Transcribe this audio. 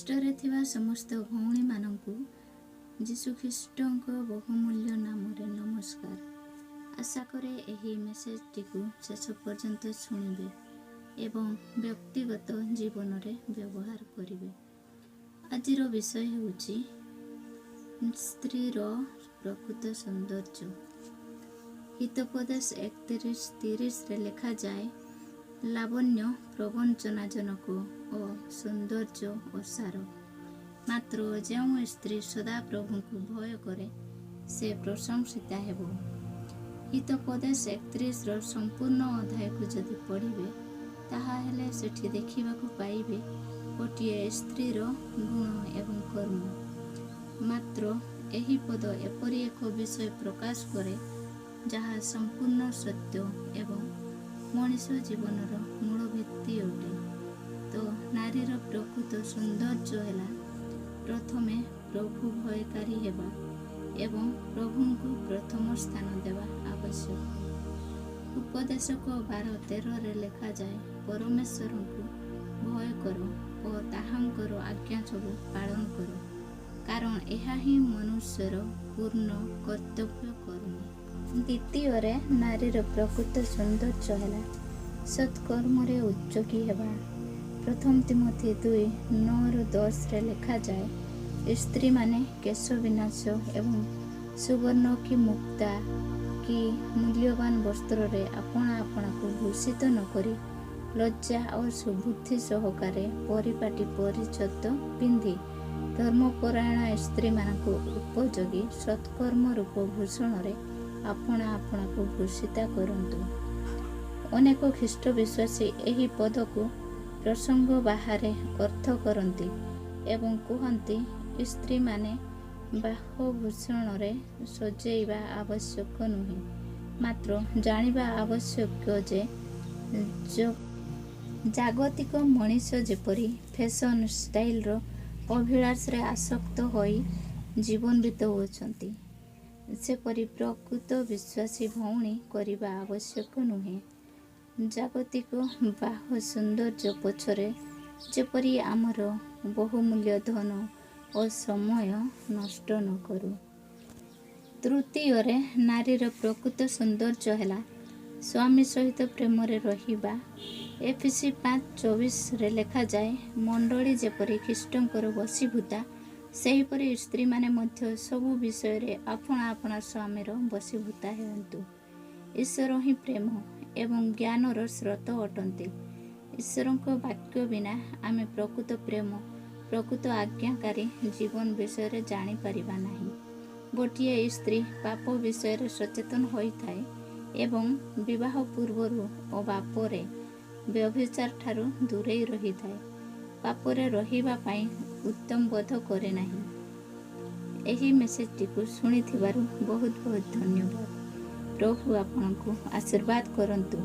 ଖ୍ରୀଷ୍ଟରେ ଥିବା ସମସ୍ତ ଭଉଣୀମାନଙ୍କୁ ଯୀଶୁଖ୍ରୀଷ୍ଟଙ୍କ ବହୁମୂଲ୍ୟ ନାମରେ ନମସ୍କାର। ଆଶା କରେ ଏହି ମେସେଜଟିକୁ ଶେଷ ପର୍ଯ୍ୟନ୍ତ ଶୁଣିବେ ଏବଂ ବ୍ୟକ୍ତିଗତ ଜୀବନରେ ବ୍ୟବହାର କରିବେ। ଆଜିର ବିଷୟ ହେଉଛି ସ୍ତ୍ରୀର ପ୍ରକୃତ ସୌନ୍ଦର୍ଯ୍ୟ। ହିତୋପଦେଶ 31:30ରେ ଲେଖାଯାଏ, ଲାବଣ୍ୟ ପ୍ରବଞ୍ଚନାଜନକ ଓ ସୌନ୍ଦର୍ଯ୍ୟ ଅସାର, ମାତ୍ର ଯେଉଁ ସ୍ତ୍ରୀ ସଦାପ୍ରଭୁଙ୍କୁ ଭୟ କରେ, ସେ ପ୍ରଶଂସିତା ହେବ। ହିତୋପଦେଶ 31ର ସମ୍ପୂର୍ଣ୍ଣ ଅଧ୍ୟାୟକୁ ଯଦି ପଢ଼ିବେ, ତାହାହେଲେ ସେଠି ଦେଖିବାକୁ ପାଇବେ ଗୋଟିଏ ସ୍ତ୍ରୀର ଗୁଣ ଏବଂ କର୍ମ। ମାତ୍ର ଏହି ପଦ ଏପରି ଏକ ବିଷୟ ପ୍ରକାଶ କରେ, ଯାହା ସମ୍ପୂର୍ଣ୍ଣ ସତ୍ୟ ଏବଂ ମଣିଷ ଜୀବନର ମୂଳ ଭିତ୍ତି ଅଟେ। ତ ନାରୀର ପ୍ରକୃତ ସୌନ୍ଦର୍ଯ୍ୟ ହେଲା ପ୍ରଥମେ ପ୍ରଭୁ ଭୟକାରୀ ହେବା ଏବଂ ପ୍ରଭୁଙ୍କୁ ପ୍ରଥମ ସ୍ଥାନ ଦେବା ଆବଶ୍ୟକ। ଉପଦେଶକ 12:13ରେ ଲେଖାଯାଏ, ପରମେଶ୍ୱରଙ୍କୁ ଭୟ କର ଓ ତାହାଙ୍କର ଆଜ୍ଞା ସବୁ ପାଳନ କର, କାରଣ ଏହା ହିଁ ମନୁଷ୍ୟର ପୂର୍ଣ୍ଣ କର୍ତ୍ତବ୍ୟ କର୍ମ। ଦ୍ୱିତୀୟରେ, ନାରୀର ପ୍ରକୃତ ସୌନ୍ଦର୍ଯ୍ୟ ହେଲା ସତ୍କର୍ମରେ ଉଦ୍ଯୋଗୀ ହେବା। ପ୍ରଥମ ତିମୋଥି 2:9ରୁ 10ରେ ଲେଖାଯାଏ, ସ୍ତ୍ରୀମାନେ କେଶ ବିନ୍ୟାସ ଏବଂ ସୁବର୍ଣ୍ଣ କି ମୁକ୍ତା କି ମୂଲ୍ୟବାନ ବସ୍ତ୍ରରେ ଆପଣା ଆପଣାକୁ ଭୂଷିତ ନ କରି ଲଜ୍ଜା ଓ ସୁବୁଦ୍ଧି ସହକାରେ ପରିପାଟୀ ପରିଚ୍ଛଦ ପିନ୍ଧି ଧର୍ମପରାୟଣ ସ୍ତ୍ରୀମାନଙ୍କୁ ଉପଯୋଗୀ ସତ୍କର୍ମ ରୂପ ଭୂଷଣରେ ଆପଣା ଆପଣାକୁ ଭୂଷିତା କରନ୍ତୁ। ଅନେକ ଖ୍ରୀଷ୍ଟ ବିଶ୍ୱାସୀ ଏହି ପଦକୁ ପ୍ରସଙ୍ଗ ବାହାରେ ଅର୍ଥ କରନ୍ତି ଏବଂ କୁହନ୍ତି, ସ୍ତ୍ରୀମାନେ ବାହ୍ୟଭୂଷଣରେ ସଜେଇବା ଆବଶ୍ୟକ ନୁହେଁ। ମାତ୍ର ଜାଣିବା ଆବଶ୍ୟକ ଯେ ଜାଗତିକ ମଣିଷ ଯେପରି ଫ୍ୟାସନ୍ ଷ୍ଟାଇଲର ଅଭିଳାଷରେ ଆସକ୍ତ ହୋଇ ଜୀବନ ବିତାଉଛନ୍ତି, ସେପରି ପ୍ରକୃତ ବିଶ୍ୱାସୀ ଭଉଣୀ କରିବା ଆବଶ୍ୟକ ନୁହେଁ। ଜାଗତିକ ବାହ୍ୟ ସୌନ୍ଦର୍ଯ୍ୟ ପଛରେ ଯେପରି ଆମର ବହୁମୂଲ୍ୟ ଧନ ଓ ସମୟ ନଷ୍ଟ ନ କରୁ। ତୃତୀୟରେ, ନାରୀର ପ୍ରକୃତ ସୌନ୍ଦର୍ଯ୍ୟ ହେଲା ସ୍ୱାମୀ ସହିତ ପ୍ରେମରେ ରହିବା। ଏଫିସି 5:24ରେ ଲେଖାଯାଏ, ମଣ୍ଡଳୀ ଯେପରି ଖ୍ରୀଷ୍ଟଙ୍କର ବଶୀଭୂତା, ସେହିପରି ସ୍ତ୍ରୀମାନେ ମଧ୍ୟ ସବୁ ବିଷୟରେ ଆପଣା ଆପଣା ସ୍ୱାମୀର ବଶୀଭୂତା ହେଉନ୍ତୁ। ଈଶ୍ୱର ହିଁ ପ୍ରେମ ଏବଂ ଜ୍ଞାନର ସ୍ରୋତ ଅଟନ୍ତି। ଈଶ୍ୱରଙ୍କ ବାକ୍ୟ ବିନା ଆମେ ପ୍ରକୃତ ପ୍ରେମ, ପ୍ରକୃତ ଆଜ୍ଞାକାରୀ ଜୀବନ ବିଷୟରେ ଜାଣିପାରିବା ନାହିଁ। ଗୋଟିଏ ସ୍ତ୍ରୀ ପାପ ବିଷୟରେ ସଚେତନ ହୋଇଥାଏ ଏବଂ ବିବାହ ପୂର୍ବରୁ ଓ ବା ପରେ ବ୍ୟଭିଚାର ଠାରୁ ଦୂରେଇ ରହିଥାଏ। ପାପରେ ରହିବା ପାଇଁ ଉତ୍ତମ ବୋଧ କରେ ନାହିଁ। ଏହି ମେସେଜଟିକୁ ଶୁଣିଥିବାରୁ ବହୁତ ବହୁତ ଧନ୍ୟବାଦ। ପ୍ରଭୁ ଆପଣଙ୍କୁ ଆଶୀର୍ବାଦ କରନ୍ତୁ।